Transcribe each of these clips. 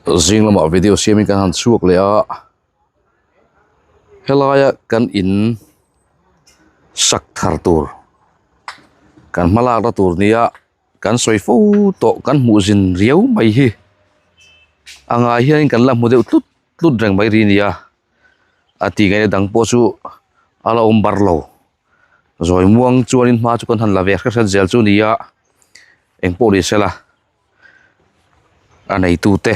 Zing lamah video siamin kan han chhuak leh a helaia kan in sak thar tur kan hma lakna tur nia kan sawi fo tawh kan hmuh zin riau mai hi a ngai hianin kan la hmu deuh tlut tlut reng mai ri nia a tih ngaihna dang pawh chu a la awm bar lo zawi muang chuanin hma chu kan han la ve hret hret zel chu nia engpawh ni sela a neitute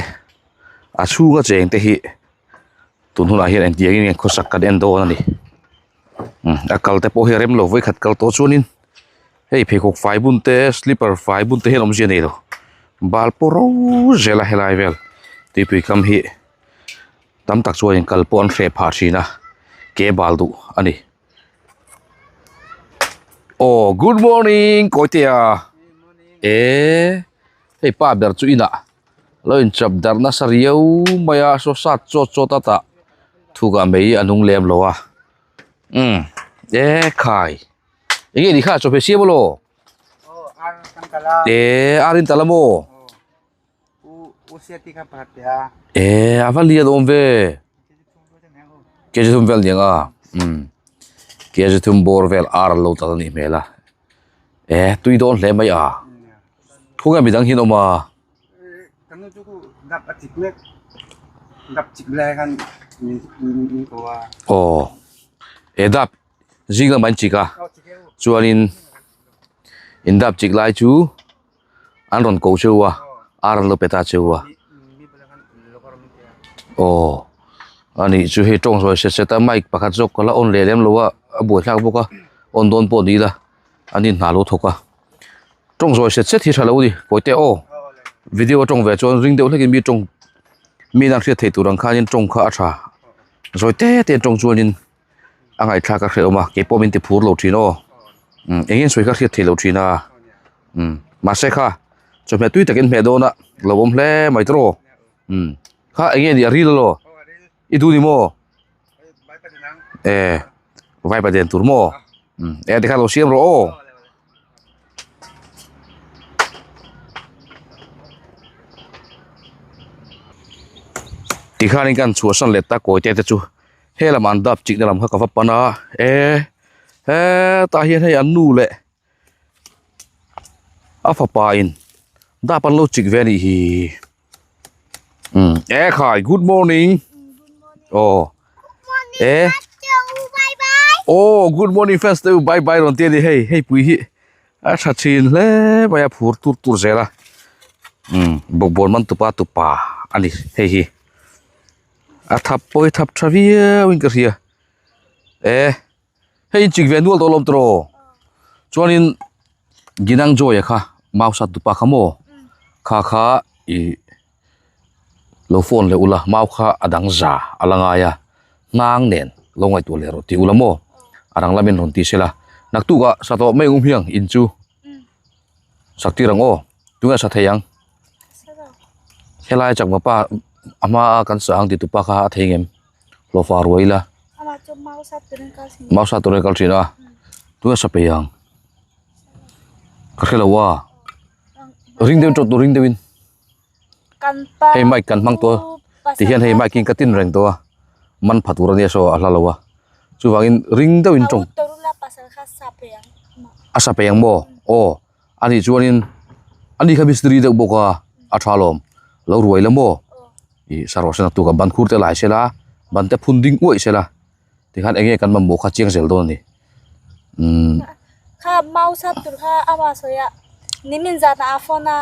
a chhunga cheng te hi tun hunah hian engtiang in nge khawsak kan en dawn a ni a kal te pawh hi a rem lo vawikhat kal tawh chuanin hei pheikhawk fai bun te slipper fai bun te hian awmzia nei lo bal pawh ro zel a helai vel tuipui kam hi tam tak chuanin kal pawh an hreh phah thin a ke bal duh a ni. Aw good morning Kawitea eh hei pa ber chu inah lo in chap darh nasa riau mai a saw sat chawt chawt a tah thukah mei a nung lem lo a umm e khai eng nge ni kha chawhmeh siam elaw eh ar in talh a maw. Eh a va lian awm ve kg thum vel niang a umm kg thum bawr vel ar an lo tal a nih hmel a eh tui dawn hle mai a khawnge midang hi an awm a. Aw eh dap zing lamah an chik a chuanin in dap chik lai chu. An rawn ko cheu a ar an lo pe ta cheu a aw anih chu hei tawng sawi set set a mic pakhat zawk ka la on leh lem lo a a buaithlak bawk a on dawn pawh ni ila an in hna lo thawk a tawng sawi set set hi tha lo a ni pawite aw video a tawng ve chuan ring deuh hlekin mi tawng mi in an hriat theih tur ang khanin tawng kha a tha zawi te te an tawng chuanin a ngaihthlak a hreh awm a keipawh min ti phur lo thin aw umm eng nge sawi kha hriat theih loh thin a umm mahse kha chawhmeh tui takin hmeh dawn a lo awm hle mai tawh umm kha eng nge ni a ril elaw i duh ni maw eh vaipa den tur maw umm eh tikhan lo siam rawh aw. Tikhanin kan chhuahsan leh ta kawi te te chu he lamah an dap chikna lam kha ka va pan a eh hetah hian hei an nu leh a fapa in dap an lo chik ve a nih hi umm eh khai good morning aw eh aw good morning fans te u bye bye rawn ti a ni hei hei pui hi a tha thin hle mai a phur tur tur zel a umm bawkbawn man tupa tupa a ni hei hi. A thap pawh hi thap tha viau in ka hria eh hei in chik ve nual tawh alawm tawh chuanin ginang joy a kha mau sat tupa kha maw kha kha ih lo phone leh ula mau kha a dang za a la ngai a hnang nen lo ngaihtuah leh rawh tih ula maw a rang lamin rawn ti sela naktuk ah sa tawh mai ang hiang in chu sak tir ang aw tunge sa thei ang. Helai chakma pa a hma a kan sah ang ti tupa kha a thei ngem hlawhfa ruai ila mau sa turin a kal thin a tunge sa peih ang ka hre lo a ring deuhin tawt ring deuhin hei mic kan hmang tawh a ti hian hei mic hi ka tin reng tawh a man pha tur ania saw a hla lo a chuvangin ring deuhin tawng a sa peih ang maw aw. Ani chuanin ani kha mistiri deuh bawk a a tha lawm lo ruai la maw ih sarawh sen a tuk a ban khur te lai sela ban te phun ding uaih sela tikhan eng nge kan mamawh kha chiang zel dawn a ni umm. Kha mau sat tur kha a va sawi a nimin zat ah a phone a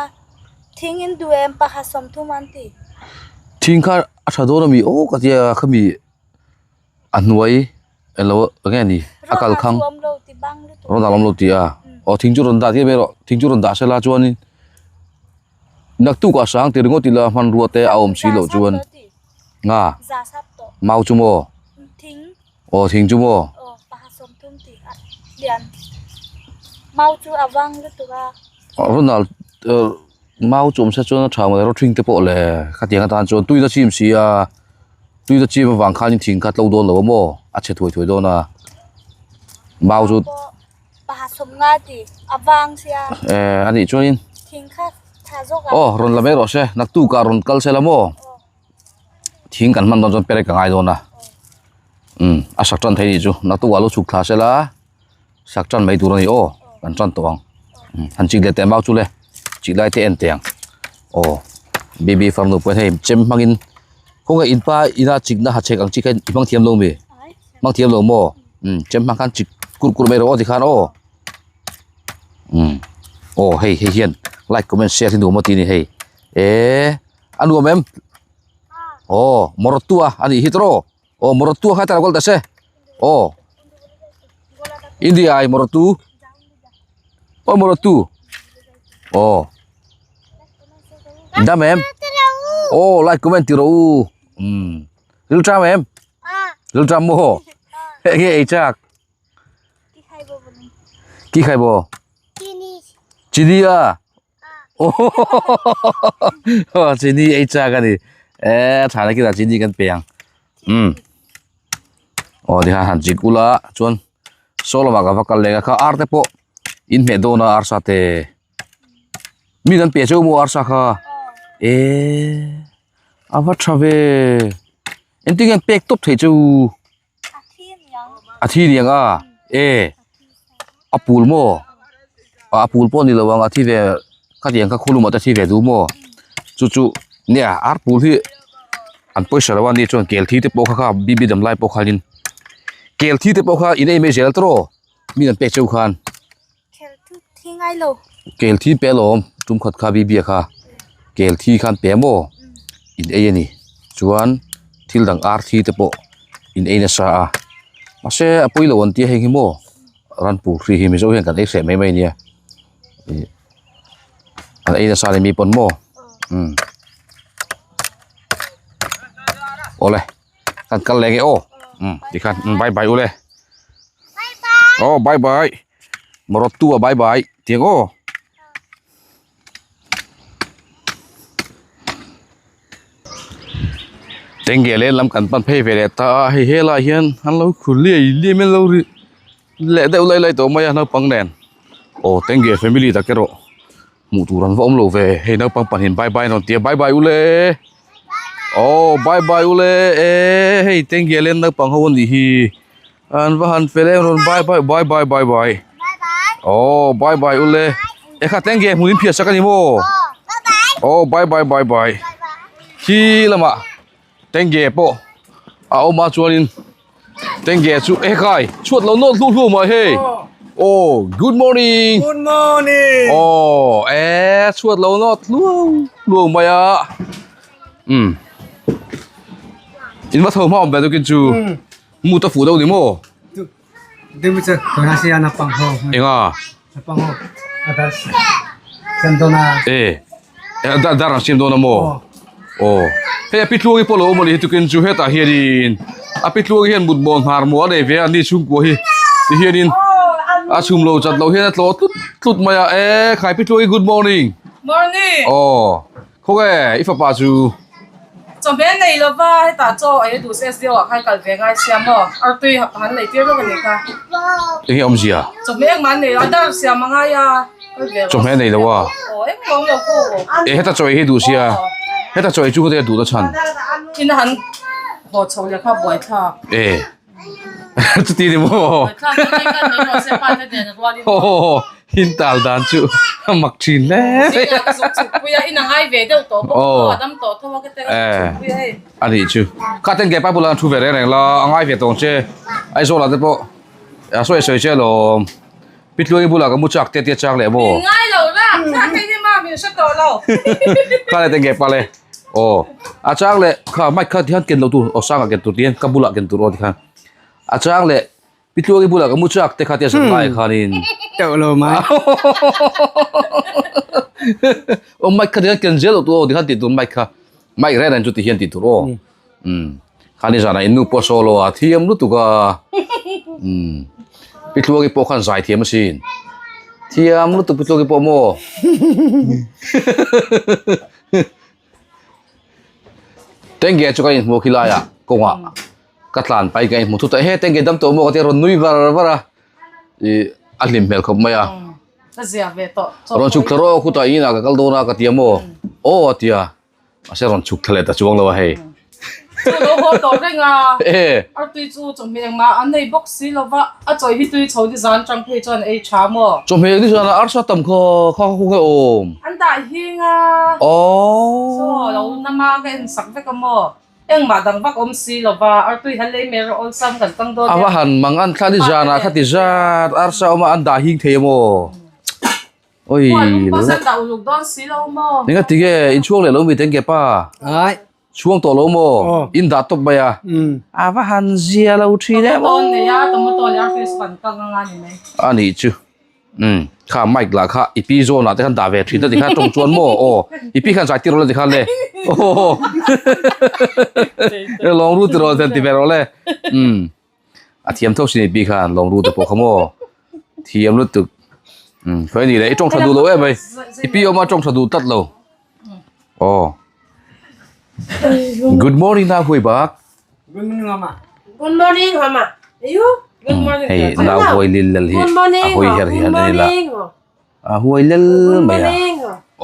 thing in duh em pakhat sawmthum an ti. Thing kha a tha dawn ami aw ka tia khami a hnuai. Elo enge ni a kal khang rawn dah awm lo tih a aw thing chu rawn dah tir mai rawh thing chu rawn dah sela chuanin naktuk ah sang ti ringawt ila hmanrua te a awm si loh chuan nga mau chu maw aw thing chu maw rawn dah mau chu awm se chuan a tha ang rawthing te pawh le khatiang atan chuan tuina chim si a. Tui ta chim avang khanin thing kha tlo dawn lo a maw a chhe thuai thuai dawn a mau chu eh a nih chuanin aw rawn la mai rawh se naktuk ah rawn kal se la maw. Thing kan hman dawn chuan perek a ngai dawn a umm a sak tan thei nih chu naktuk ah lo chhuk thla sela sak tan mai tur a ni aw kan tan tawh ang umm han chik leh teh mau chu le chik lai te en teh ang aw baby farnu pawh hei chem hmangin khawnge in pa ina chikna ha chhek ang chi kha i hmang thiam lo mi hmang thiam lo maw umm chem hmang khan chik kur kur mai rawh aw tikhan aw umm aw hei hei hian like comment share hi nuam a ti a ni hei eh a nuam em. Aw Morotua a nih hi tawh aw Morotua kha tara kual ta se aw India ai Morotu aw Morotu aw dam em aw like comment ti rawh u umm rilṭam em rilṭam maw enge ei chak ki khai bo chini a. Aw chini ei chak a ni eh a tha na kila chini kan pe ang um aw tikhan han chik ula chuan saw lamah ka va kal leh a kha ar te pawh in hmeh dawn a arsa te mi kan pe cheu maw arsa kha eh a va tha ve engtin nge an pek tawp theih cheu. A thi niang a e a pul maw a pul pawh a ni lo ang a thi ve khatiang kha khulumah te a thi ve duh maw chu chu nia ar pul hi an pawisa lo a ni chuan kel thi te pawh kha kha bb dam lai pawh khanin kel thi te pawh kha in ei mai zel tawh mi an pek cheu khan. Kel thi pe alawm tum khat kha bibia kha kel thi khan pe maw in ei a ni chuan thil dang ar thi te pawh in ei nasa a mahse a pawi lo an tia heng hi maw ran pur hri hi mizo hian kan ei hreh mai mai ania ih an ei nasa a ni mi pawn maw umm awle. Kan kal leh nge aw umm tikhan umm bye bye ule aw bye bye morawt tu a bye bye tiang aw. Tenge leh lam kan pan phei ve leh ta a hei helai hian an lo khur liai liai mai an lo ri leh deuh lai lai tawh mai a naupang nen aw tenge family tak erawh. Hmuh tur an va awm lo ve hei naupang pahnih bye bye an rawn ti a bye bye ule aw bye bye ule eh hei tengge lem naupang ho anih hi an va han fel em rawn bye bye bye bye bye bye aw bye bye ule e kha tengge hmun in phiat sak ani maw aw bye bye bye bye khi lamah tengge pawh a awm a chuanin. Tengge chu e kai chhuat lo nawt hlu hlu mai hei oh good morning good morning oh e chhuat lo nawt hlu hlu mai a um in va tho hma awm ve tukin chu mu ta fuh deuh ni maw deu chu tuna sia na pang ho enga na pang ho ada siam dona e dar an siam dawn a maw aw hei a pitluang hi pawh lo awm a ni hi tukin chu hetah hianin a pitluang hian mut maw hnar maw a nei ve a ni chhungkua hi ti hianin a chhum lo chat lo hian a tlawh tlut tlut mai a e khai pitluang hi good morning morning aw Khawnge i fapa chu? Chawhmeh nei lova hetah chaw ei a duh se SDO ah khan kal ve ngai sia maw? Artui han lei tir lawk a nih kha. Enge awmzia? Chawhmeh engmah an nei lo a, dar siam a ngai a, kal ve rawh. Chawhmeh nei lo a? Aw engmah awm lo khu. E heta chaw ei hi duh sia, heta chaw ei chu heta duh na chhan. Ina han haw chho leh kha buaithlak. E. Chuti ni maw? Aw in tal dan chu a mak thin hle mai. A nih chu. Kha ten ke pa bulah an thu ve reng reng la, a ngai ve tawng che. Aizawl ah te pawh a sawi sawi che alawm. Pi Tluangi bulah ka mu chak te tia chak leh maw? Kha le tenge pa le. Aw a chang leh kha mic kha tihian ken loh tur aw sangah ken tur tihian ka bulah ken tur aw tikhan a chang leh Pi Tluangi bulah ka mu chak te kha tia zan lai khanin. Teuh lo mai. Aw mic kha tihian ken zel loh tur aw tikhan tih tur mic kha mic reng reng chu tihian tih tur aw. Umm khani zanah in nu pawh solo a thiam lutuk a umm Pi Tluangi pawh khan zai thiam asin thiam lutuk Pi Tluangi pawh maw Tengge chu ka inhmu khi laiah kawngah ka tlan pai ka inhmu thut a he Tengge dam tawh maw ka tia rawn nui var var a ih a hlim hmel khawp mai a rawn chhuk thla rawh khutah inah ka kal dawn a ka tia maw aw a tia. Mahse rawn chhuk thla leh ta chuang lo a hei. Chu lo haw tawh reng a. E. Artui chu chawhmeh engmah an nei bawk si lo va, a chawi hi tui chho ni zan tang phei chuan ei tha maw? Chawhmeh ni zan ah arsa tam kha kha kha nge awm? An dah hing a. Aww. Chaw lo nama ka en sak vek a maw? Engmah dang vak awm si lo va, artui han lei mai rawh awlsam kan tang dawn A va han mang an thla ni zan ah kha ti zat arsa awm a an dah hing thei a maw? Oi. Ninga tige in chhuak leh lo mi teng ke pa. Ai. Chhuang tawh lo maw? In dah tawp mai a. A va han zia lo thin em aw. A nih chu. Um kha mic lah kha i pi zawn ah te khan dah ve thin ta tikhan tawng chuan maw aw i pi khan zai tir rawh le tikhan le. Aw. Lawng ru ti rawh ti ve rawh le. Um. A thiam tho sin i pi khan lawng ru te pawh kha maw. Thiam lutuk. Um khawi ni le i tawng tha duh lo em mai. I pi awm a tawng tha duh tlat lo. Aw. Good morning na hui bak. Good morning mama. Good morning mama. Ayu. Good morning. Hei nau huai lil lal hi a hawi her hi han ani la. A huai lel mai a.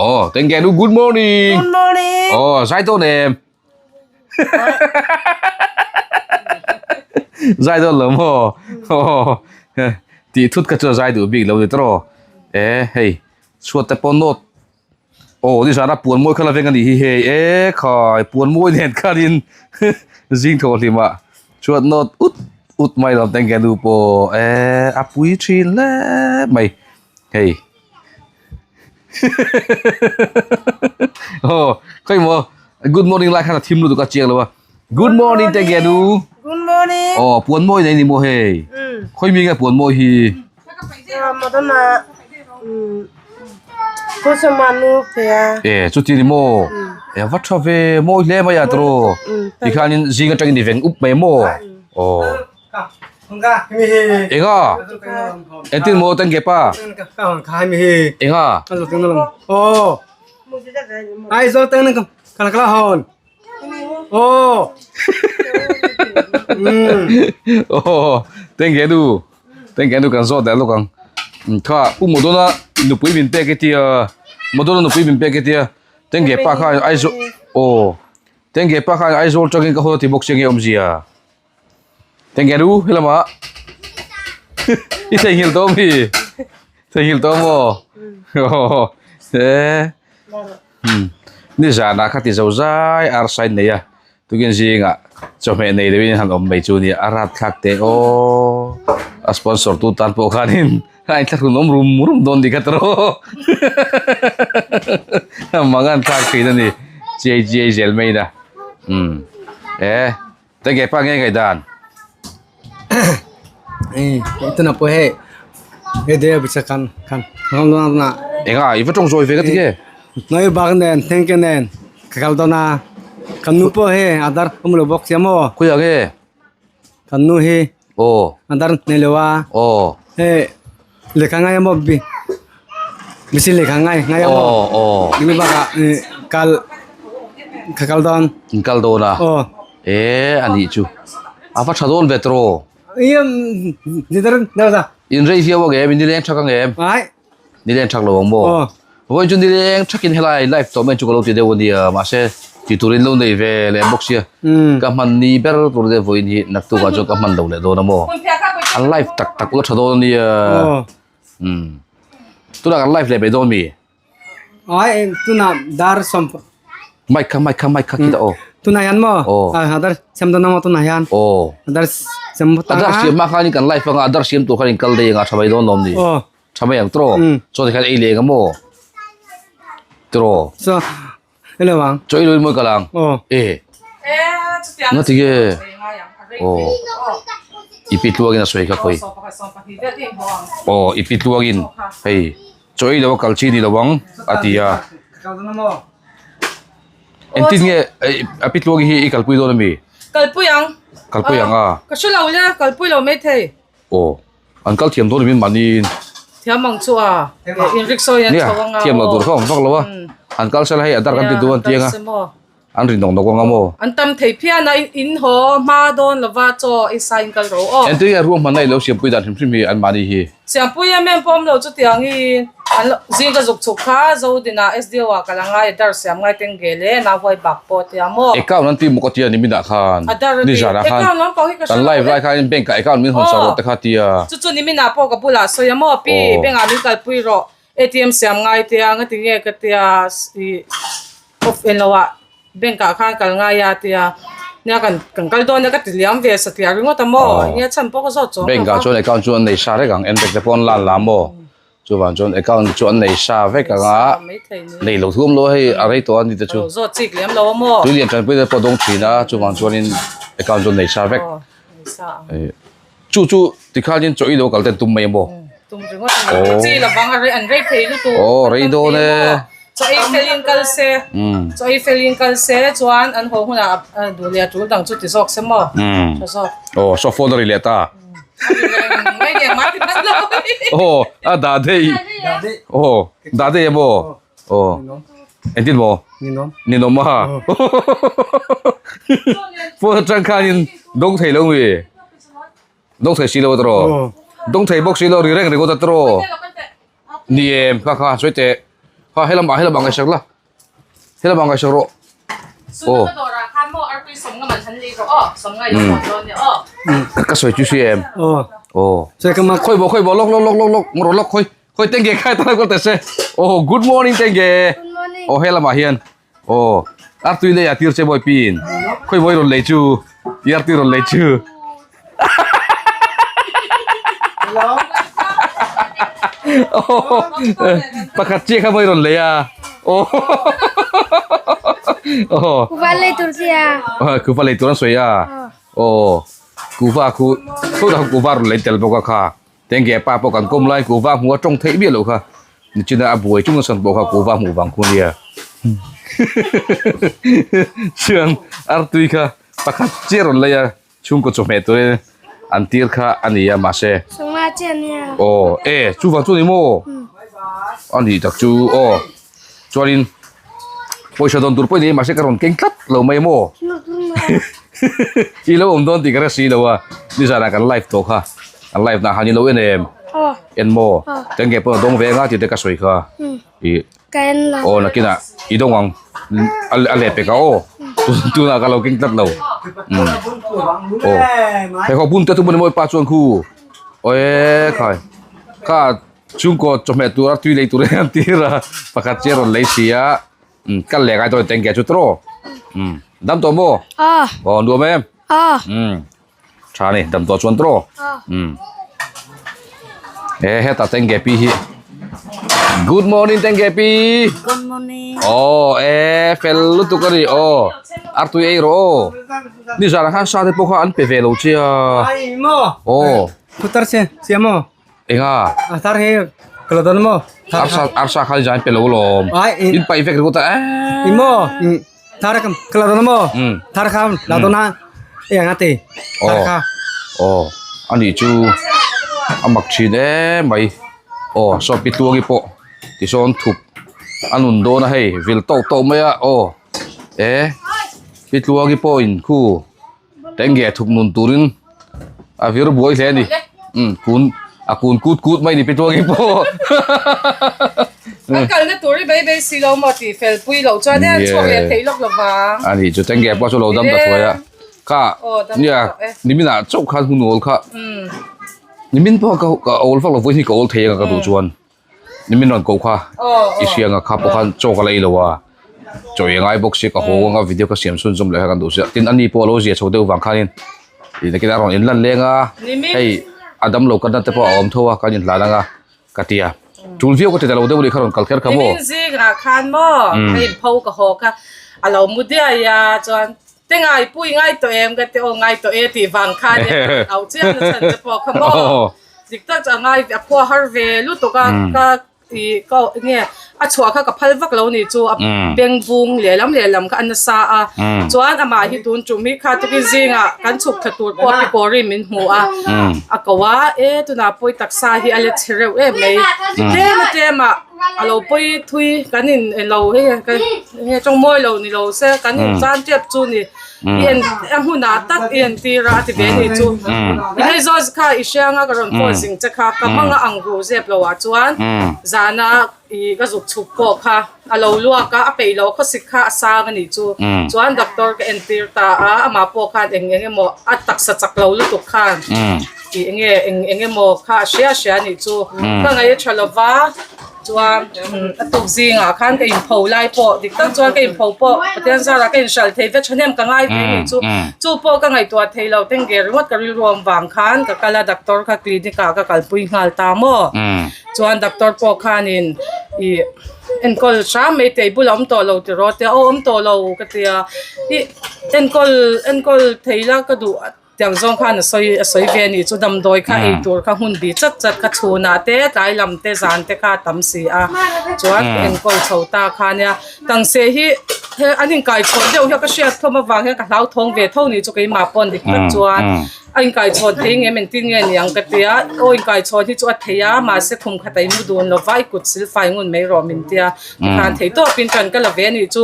Aw tengge nu good morning. Good morning. Aw zai dawn em. Zai dawn lo maw? Aw tih thut kha chu a zai duh bik lo ni tawh. E hei chhuat te pawh nawt aw nizan a puan mawi kha la veng a nih hi hei e khai puan mawi nen khanin zing thaw hlim ah chhuat nawt ut ut mai lo tengge nu pawh e a pui thin hle mai hei. Aw khawi maw good morning lai khan a thim lutuk a chiang lo a good morning te nge nu Good morning. aw puan mawi nei ni maw hei khawi mi nge puan mawi hi Madonna. Kusumanu pia. e chuti ni maw e va tha ve mawi hle mai a tawrh tikhanin zing atangin i veng up mai maw aw Enga? Engtin maw tengge pa? Enga? Aw tengge nu tengge nu kan zawt leh lawk ang kha pu Modona nupui min pek i tia Modona nupui min pek i tia tengge pa kha Aizawl aw tengge pa kha Aizawl tangin ka haw ti bawk sia nge awmzia. Tengge nu helama i theihnghilh tawh mi theihnghilh tawh maw aw e nizanah kha ti zo zai ar sign nei a tukin zingah chawhmeh nei deuhin han awm mai chu nia a rat thlak teh aw a sponsor tu tan pawh khanin a inthlahrun awm rum rum dawn ni kha tawh mangan thlak thin a ni chiai chiai zel mai na um e. Tenge pa nge ngai dan. Tuna pawh hei hei de bicha kan kan ngam na na. Enga i va tawng zawi ve ka ti nge. Noi bak nen tengke nen ka kal dawn a kan nu pawh hei adar awm lo bawk sia maw. Khawiah nge? Kan nu hi Aw. adar nei lo a. Aw. Hei lehkha ngai a maw bi bisi lehkha ngai ngai a maw. Aw aw. Ni bakah kal ka kal dawn. In kal dawn a. Aw. E a nih chu. A va tha dawn ve tawh. Iam ni dar dar da. In rei viau ang em, in nileng thak ang em? Ai. Nileng thak lo ang maw? Aw. Vawiin chu nileng thakin helai live tawh mai chu ka lo ti deuh a nia, mahse ti turin lo nei ve leh bawk sia. Ka hman ni ber tur te vawiin hi naktukah chuan ka hman lo leh dawn a maw? A live tak tak ula tha dawn a nia. Aw. Umm. Tunah kan live leh mai dawn mi? Ai tuna dar som Mic kha mic kha mic kha kita aw. Tuna hian maw? Aw. Ah adar sem don maw tuna hian. Aw. Adar sem ta. Adar siam ma khan kan live anga adar siam tur khan in kal dei anga tha mai dawn lawm ni. Aw. Tha mai ang tro. Chaw te khan ei leng a maw? Tro. So hello ang. Chaw ei lawin mawi kal ang. Aw. E. Nga ti ge. Aw. I pi tluangin a sawi kha khawi. Aw i pi tluangin hei. Chaw ei lo a kal chi ni lo ang a ti a. Engtin nge a pi tluangi hi i kalpui dawn ami? Kalpui ang. Kalpui ang a. Ka hre lo le, kalpui lo mai thei. Aw, an kal thiam dawn amin mahni in. Thiam ang chu a, in rickshaw hian chho ang a. Nia, thiam lo tur kha awm vak lo a. An kal sela hei a dar kan ti duh an ti ang a. An ri nawk nawk anga maw? An tam thei phian a, in haw hma dawn lova chaw ei sa in kal ro aw. Engtin nge ruahmanna i lo siampui dan hrim hrim hi anmahni hi? Siampui em em pawh awm lo chutiangin an lo zing ka zuk chhuk kha Zodina SDO ah ka la ngai a dar siam ngai teng ge le nau huai bak pawh tia maw? Account an ti maw ka tia ni minah khan A dar a ti. nizanah khan Account lampang hi ka kan hre lo live e. lai khan bank ah account min hawn sak rawh te kha tia. Chu chu ni minah pawh ka bulah sawi a maw pi bank ah min kalpui rawh ATM siam ngai tia nga ti nge ka tia ih off en lo ah bank ah khan kal ngai a tia nia kan kan kal dawn a ka ti liam ve satliah ringawt a maw enge chhan pawh ka zawt chuang Bank ah chuan account chu an nei sa rek ang en vek te pawh an lan la maw chuvang chuan account chu an nei sa vek ang a nei lo thum lo hei a rei tawh a ni te chu zawt chik lem lo a maw tui lian tanpui te pawh dawng thin a chuvang chuanin account chu an nei sa vek Chu chu tikhanin chaw i lo kal ten tum mai maw? Tum ringawt a ni. Chi lovang a rei an rei thei lutuk. Aw rei dawn e. Chaw ei felin kal se. Chaw ei felin kal se chuan an haw hunah duh leh a tul dang chu ti zawk se maw? Tha zawk. Aw saw phone a ri leh ta. Mai nge mai ti hman lo. Aw a dah daih. Aw dah daih a maw? Aw engtin maw? Ninawm. Ninawm a. Phone atang khanin dawng thei lo mi. Dawng thei si lo tawh. Dawng thei bawk si lo ri reng ringawt a tawh. Ni em kha kha sawi teh. Kha helam ah helam ah ngaihsak la. Helam ah ngaihsak rawh. Aw. Ka sawi chu si em. Aw. Aw. Sawi ka ma. Khawi bo khawi bo lawk lawk lawk lawk lawk rawh lawk khawi. Khawi tenge khai tana kawr teh se. Aw good morning tenge. Good morning. Aw helamah hian aw artui lei ah tir che bawi pin. Khawi bawi rawn lei chu i artui rawn lei chu. Aw pakhat chiah kha bawi rawn lei a. Aw aw. Kuva lei tur tia. Kuva lei tur an sawi a. Aw kuva khu thu kuva rawn lei tel bawk a kha. Tengge pa pawh kan kawm lai kuhva hmuh a tawng theih miah loh kha nichina a buai chung nasan pawh kha kuhva hmuh vang khu nia chuan artui kha pakhat chiah rawn lei a chhungkaw chawhmeh turin an tir kha a ni a mahse Sangha chiah nia aw e chuvang chu ni maw a nih tak chu aw chuanin pawisa dawn tur pawh i nei mahse ka rawn keng tlat lo mai maw i lo awm dawn tih ka hre si lo a nizanah kan live tawh kha kan live nah han i lo en em en maw kan nge pawh a dawng ve anga tih te ka sawi kha i aw nakinah i dawng ang a leh pek a aw tunah ka lo keng tlat lo aw pheikhawk bun te chu maw ni maw i pa chuan khu aw e khai kha Chhungkaw chawhmeh tura tui lei tur hian tir a pakhat chiah rawn lei si a umm kal leh ngai dawn teng ke chu tawh umm dam tawh maw aw nuam em umm tha a ni dam tawh chuan tawh umm e hetah teng ke pi hi good morning teng ke pi good morning aw e fel lutuk a ni aw artui ei rawh aw nizanah khan sa te pawh kha an pe ve lo che a aw Putar che siam maw Enga? A thar hi ka lo dawn maw? Arsa arsa kha zai pe lo lawm. Ai in pai vek ringawt a. I maw? Thar ka ka lo dawn maw? Thar kha lo dawn a eng a ti. Thar kha. Aw ani chu a mak thin em mai. Aw saw pi tluangi pawh tisawn thup a nun dawn a hei vil tawk tawk mai a aw e pi tluangi pawhin khu Tenge thup nun turin a vir buai hle a ni umm kun a kun kut kut mai ni Pitluangi pawh An kalna tur hi bei bei si lo maw tih fel pui loh chuan e chhuak leh theih lawk lo vang. A ni chu Tenge pawh chu lo dam ta thuai a kha nia niminah chauh khan hun awl kha nimin pawh ka ka awl vak lo vawiin hi ka awl thei ang ka duh chuan. Nimin rawn koh kha i hriang a kha pawh khan chaw ka la ei lo a chaw ei a ngai bawk sia ka haw anga video ka siam chhun zawm leh kha kan duh sia tin ani pawh a lo zia chho deuh vang khanin ih nakin a rawn inlan leng a hei a damlo ka na te pawh a awm tho a kan inhlan anga ka ti a tul viau ka ti ta lo deuh a nih kha rawn kal kher kha maw. Nimin zingah khan maw hei pho ka haw kha a lo mu diai a chuan te ngai pui ngai tawh em ka ti aw ngai tawh e tih vang khan au chiang na chhan che pawh kha maw. Dik tak chu a ngai a khua har ve lutuk a ka ih ka nge A chhuah kha ka phal vak lo ni chu a beng vung lehlam lehlam kha a nasa a chuan amah hi tun tum hi kha tukin zingah kan chhuk thla tur pawh a pikawrin min hmu a a ko a e tunah pawi taksa hi a la chhe reuh em mai tlem a tlem ah a lo pawi thui kan in eng lo hei hei tawng mawi lo ni lo se kan in tan tep chu ni i en a hmunah tak i entir a a ti ve a ni chu hei zawn kha i hriang a ka rawn phone zing che kha ka hmang a ang ru zep lo ah chuan zana ih ka zuk chhuk pawh kha a lo luak a a peih loh khawsik kha a sang a nih chu chuan doctor ka entir ta a amah pawh khan eng eng emaw a taksa chak lo lutuk khan ih eng nge eng eng emaw kha a hria hria a nih chu ka ngaih a tha lova. Chuan a tuk zingah khan ka inpho lai pawh dik tak chuan ka inpho pawh Pathian zarah ka inhralh thei vek thahnem ka ngai ve anih chu. Chu pawh ka ngaihtuah thei lo tengge ringawt ka rilru awm vang khan ka kal a doctor kha clinic ah ka kalpui nghal ta maw. Chuan doctor pawh khanin ih enkawl hram mai teh i bulah awm tawh lo tiraw tia aw awm tawh lo ka tia ih enkawl enkawl thei la ka duh. Tiang zawng khan a sawi a sawi ve a nih chu damdawi kha ei tur kha hun bih chat chat kha chhunah te tlai lam te zan te kha a tam si a chuan ka enkawl chho ta kha nia tangse hi he an inkaichhawn deuh hian ka hriat thawm avang hian ka hlauthawng ve tho nih chu keimah pawh dik tak chuan a inkaichhawn thei ngem engtin nge niang ka tia aw inkaichhawn hi chu a thei a mahse khum khat a inmu dun lova i kut silfai ngun mai rawh min tia. Tikhan thei tawpin ṭan ka la ve a nih chu.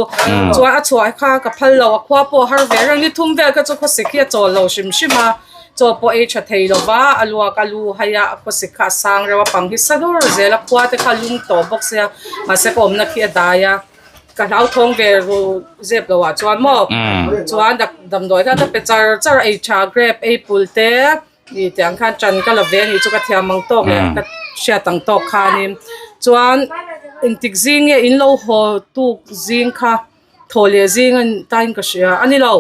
Chuan a chhuah kha ka phal lo, a khua pawh a har ve reng. Ni thum vel kha chu khawsik hi a chawl lo hrim hrim a, chaw pawh ei ṭha thei lo va, a luak a lu hai a, a khawsik kha a sang reuh a, pang hi sa hlur zel a, khua te kha a lung tawh bawk sia, mahse ka awmna khi a dai a, ka hlauthawng ve ru zep lo ah chuan maw. Chuan damdawi kha ka pe char char a, ei ṭha grape ei pul te. Ni tiang khan ṭan ka la ve a nih chu ka thiam ang tawk leh ka hriat ang tawk khanin chuan engtik zing nge in lo haw tuk zing kha thaw leh zing a tain ka hria a ni lo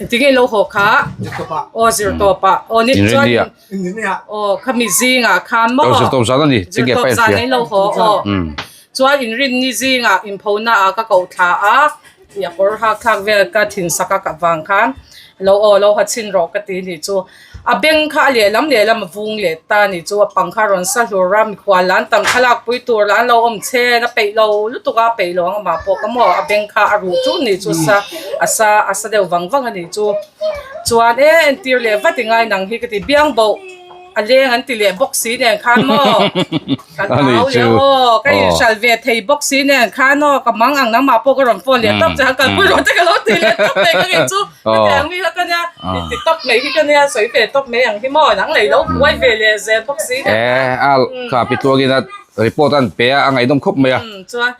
engtik nge in lo haw kha aw zirtawp ah aw ni chuan aw khami zingah khan maw zirtawp zan ah in lo haw aw chuan inrinni zingah inphona ah ka koh thla a. Tih a kawr hak thlak vel ka thin sak a ka vang khan lo aw lo ha chhin rawh ka ti nih chu a beng kha a lehlam lehlam a vung leh ta nih chu a pang kha a rawn sa hlur a mikhual lah an tam thlalak pui tur lah an lo awm chhen a peih lo lutuk a a peih lo ang amah pawh ka maw a beng kha a ruh ṭun nih chu sa a sa a sa deuh vang vang a nih chu chuan e entir leh vat i ngai nang hi ka ti biang boh. A leng an ti leh bawk si nen khan maw ka hlau leh aw ka inhral ve thei bawk si nen khan aw ka mang ang nangmah pawh ka rawn phone leh tawp che han kalpui rawh te ka lo ti leh tawp mai ka ngei chu hetiang mi kha ka nia ti tawp mai hi ka nia sawi ve tawp mai ang hi maw nang lei lo buai ve leh zel bawk si nen E a kha pi tluangin a report an pe a a ngaihnawm khawp mai a chuan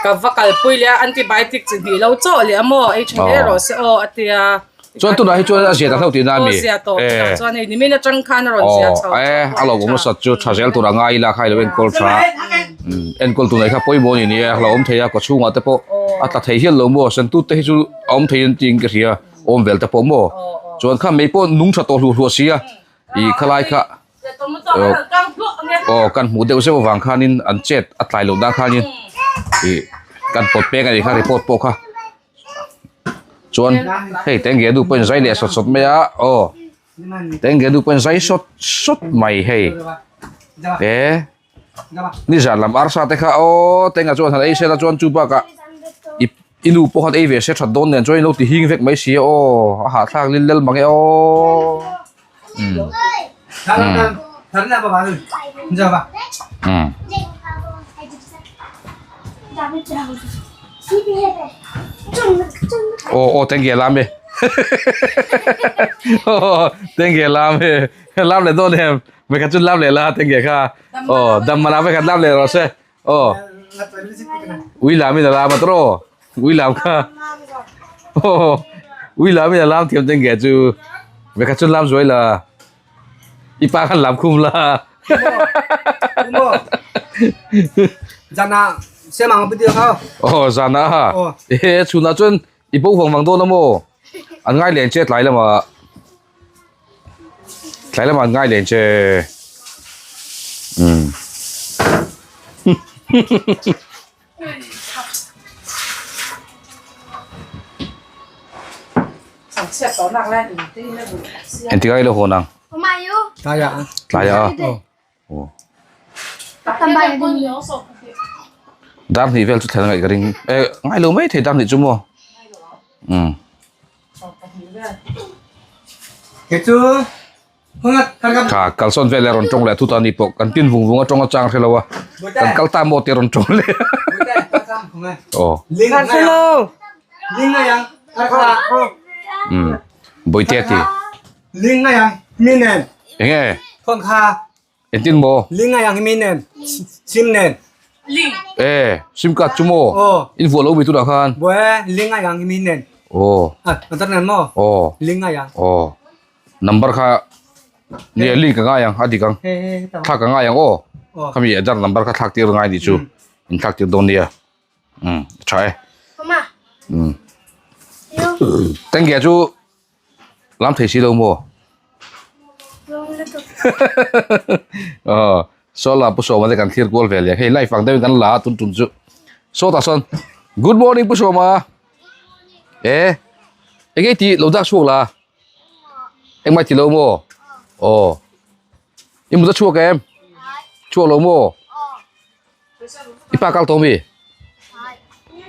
Ka va kalpui leh a, antibiotic chi hnih lo chauh leh a maw, ei tha hle rawh se aw a ti a. Chuan tunah hi chuan a zia ta hlauh tihna a mi? Aw zia tawh tunah chuan hei nimin atang khan a rawn zia chho. Aw e, a lo awm nasat chu tha zel tur a ngai ila kha i lo enkawl tha. Enkawl tunah hi kha pawimawh a ni ni e, a lo awm thei a, kawchhungah te pawh a tla thei hial lo maw, sentut te hi chu a awm thei an tiin ka hria, awm vel te pawh maw. Chuan kha mei pawh nung tha tawh hluah hluah si a, ih khalai kha. Aw kan hmuh deuh zeuh avang khanin an chet a tlai loh dan khanin ih kan pawt peng a nih kha report pawh kha chuan hei tenge nu pawhin zai leh sawt sawt mai a aw tenge nu pawhin zai sawt sawt mai hei e nizan lam arsa te kha aw tenga chuan han ei sela chuan chu bakah i i nu pawh khan ei ve se that dawn nen chuan ilo ti hing vek mai si a aw a hahthlak lil lel mange aw. Aw aw tengge lam e aw tengge lam e lam leh dawn em vekhat chu lam leh la tengge kha aw dam mana vekhat lam leh rawh se aw ui lam in a lam a tawh ui lam kha aw ui lam in a lam thiam tengge chu vekhat chu lam zuai la i pa khan lam khum la Zana semang video kha aw zana e chhunah chuan i bo vang vang dawn a maw an ngai len che tlai lamah Tlai lamah an ngai len che. Umm. Engtikah i lo hawn ang? Tlaiah. Tlaiah a? Aw. Dar hnih vel chu thlen ngaih ka ring e ngai lo mai thei dar hnih chu maw umm. Kha kalsawn vel a rawn tawng leh a thuta ni pawh kan tin vung vung a tawng a chang hre lo a kan kal ta maw tih a rawn tawng leh aw umm bawihte a ti enge Engtin maw? Ling ai ang hi mi nen, sim nen. Ling. E, sim card chu maw? Aw. In vuah lo mi tunah khan. Buai, ling ai ang hi mi nen. Aw. Ah, motor nen maw? Aw. Ling ai ang. Aw. Number kha nia link ka ngai ang, a dik ang. He he he. Thlak ka ngai ang aw. Aw. Khami adar number kha thlak tir ngai ni chu. In thlak tir dawn nia. Um, tha e. Mama. Um. Tengge chu Lam thei si lo maw? Aw, saw la Pu Sawma te kan thlir kual ve leh hei live ang deuhin kan la a tun tum chu. Saw tah sawn Good morning Pu Sawma. E, eng nge tih lo dak chhuak la? Engmah ti lo maw? Aw, i mut a chhuak em? Chhuak lo maw? I pa kal tawh mi?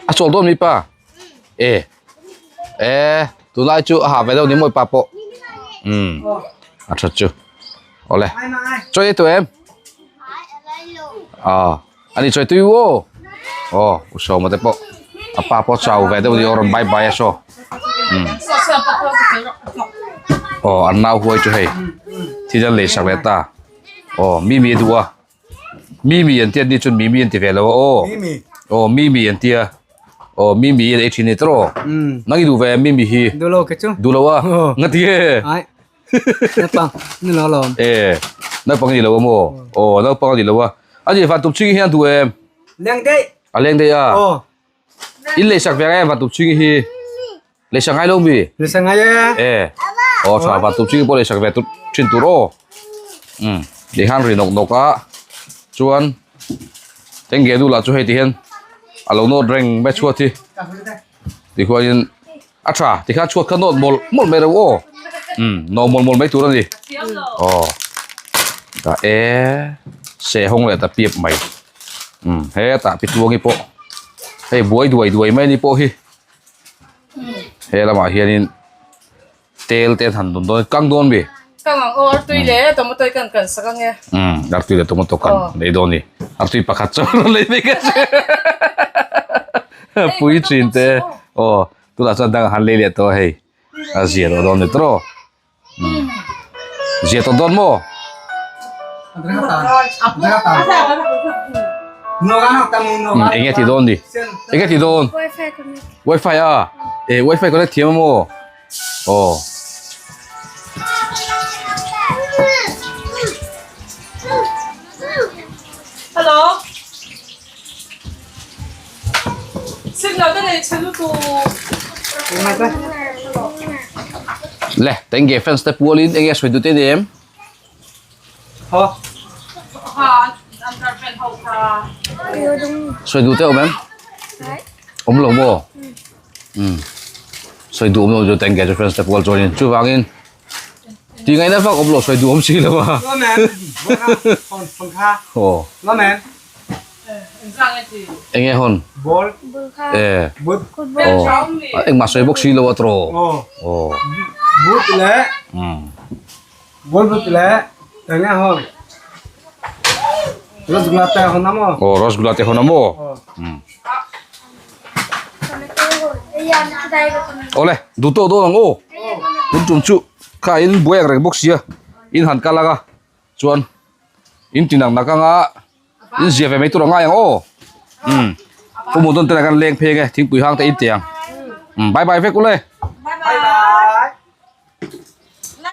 A chawl dawn mi pa? E. E, tunlai chu a ha ve deuh ni maw i pa pawh. Um. A tha chu. Awle. Chawi ei tawh em? Ah, ani chawi tui u aw. Aw, u Sawma te pawh. A pa pawh chau ve deuh ni aw rawn bye bye a saw. Um. Aw, an nau huai chu hei. Thil an lei sak leh ta. Aw, mi mi a duh a. Mimi an tia ni chuan Mimi an ti ve lo a aw. Mimi. Aw Mimi an tia. Aw Mimi an ei thin ni tawh. Mm. Nang i duh ve Mimi hi. Duh lo ke chu. Duh lo a. Aw. Nga ti e. Ai. Naupang ni lo alawm. E naupang ni lo a maw. Aw naupang a ni lo a. A ni van tum ching hian duh em. Leng daih. A leng daih a. Aw. In leisak ve ang em van tum ching hi. Leisak ngai lo mi? Leisak ngai e. E. Aw tha van tum ching pawh leisak ve tur thin tur aw. Um ti khan ri nawk nawk a chuan eng nge nu lah chu hei ti hian a lo nawt reng mai chhuat hi ti khuanin a tha ti khan chhuat kha nawt mawlh mawlh mai reuh aw um nawh mawlh mawlh mai tur a ni aw ta e se hawng leh ta piap mai um hetah pituangi pawh hei buai duai duai mai ni pawh hi. He lamah hianin tel te an han dawn dawn kang dawn mi. Kang ang aw artui leh tomato kan kan sak ange. Um artui leh tomato kan nei dawn ni. Artui pakhat chu rawn lei mai ka che. Pui thin te aw tunah chuan dang han lei leh tawh a hei a zia tawh dawn ni tawh. Um zia tawh dawn maw? Um eng nge ti dawn ni? Eng nge ti dawn? Wifi connect. Wifi a? E wifi connect thiam a maw? Aw. Hello. Signal te nei chhe lutuk. Le, tenge fans te pualin enge sawi duh te ni em? Ho. Ha, an girlfriend ho kha. Sawi duh te awm em? Awm lo maw? Um. Sawi duh awm lo chu tenge chu fans te pual chuanin chuvangin ti ngaihna vak awm lo sawi duh awm si lo a. Lo men. Aw. Lo men. Eng nge hawn? Ball. E. But. Aw. Engmah sawi bawk si lo a tawh. Aw. Aw. But leh. Ball but leh. Eng nge hawn? Rasgula te hawn a maw? Aw rasgula te hawn a maw? Awle duh tawh dawn ang aw. Tun tum chu kha in buai ang reng bawk sia. In han kal ang a. Chuan in ti nak nak anga in zia ve mai tur a ngai ang aw umm pu Mudon te lah khan leng pheng e thingpui hang te in ti ang umm bye bye vek ule.